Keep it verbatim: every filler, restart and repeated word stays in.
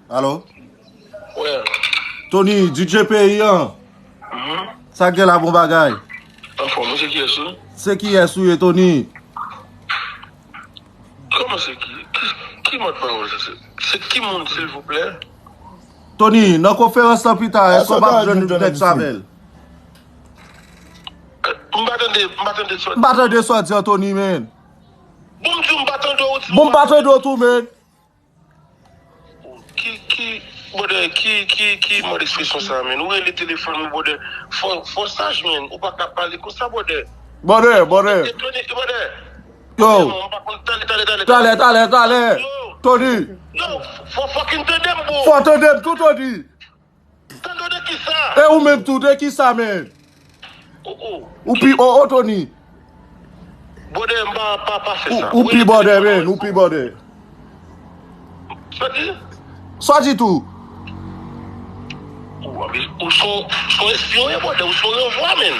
Alo? Wè. Tony, D J peyi an. Mhm. Sa k gen la, bon bagay? Anfòm, ou se kiyès ou? Se kiyès ou ye, Tony? Kòman se ki? Ki, ki mòd pawòl sa se? Se ki moun, silvouplè? Tony, nan konferans lan pita, èske w p ap jwenn nèg sa avè l? M pa tande, m pa tande sa. M pa tande sa w di an, Tony, man. Bon, m di w m pa tande w. Bon, m pa tande w tou, man. Ki, ki, brother, ki, ki, ki mòd ekspresyon sa, man? Ou rele telefòn ou, brother. Fò, fò saj, man. Ou pa ka pale konsa, brother. Brother, brother. Etone, brother. Yo. M pa konn, talè, talè, talè. Talè, talè, talè. Tony. Yo, fò fucking tande m, bro. Fò tande m tou, Tony. Tande w de ki sa? E ou menm tou, de ki sa, man? Oh, oh. Ou pi, oh, oh, Tony. Brother, m pa, pa, pa fè Ou, sa. ou pi brother, man. Ou pi brother. Sa di? Sa di tou. Ou, ou son, son espyon, brother. Ou son renvwa, man.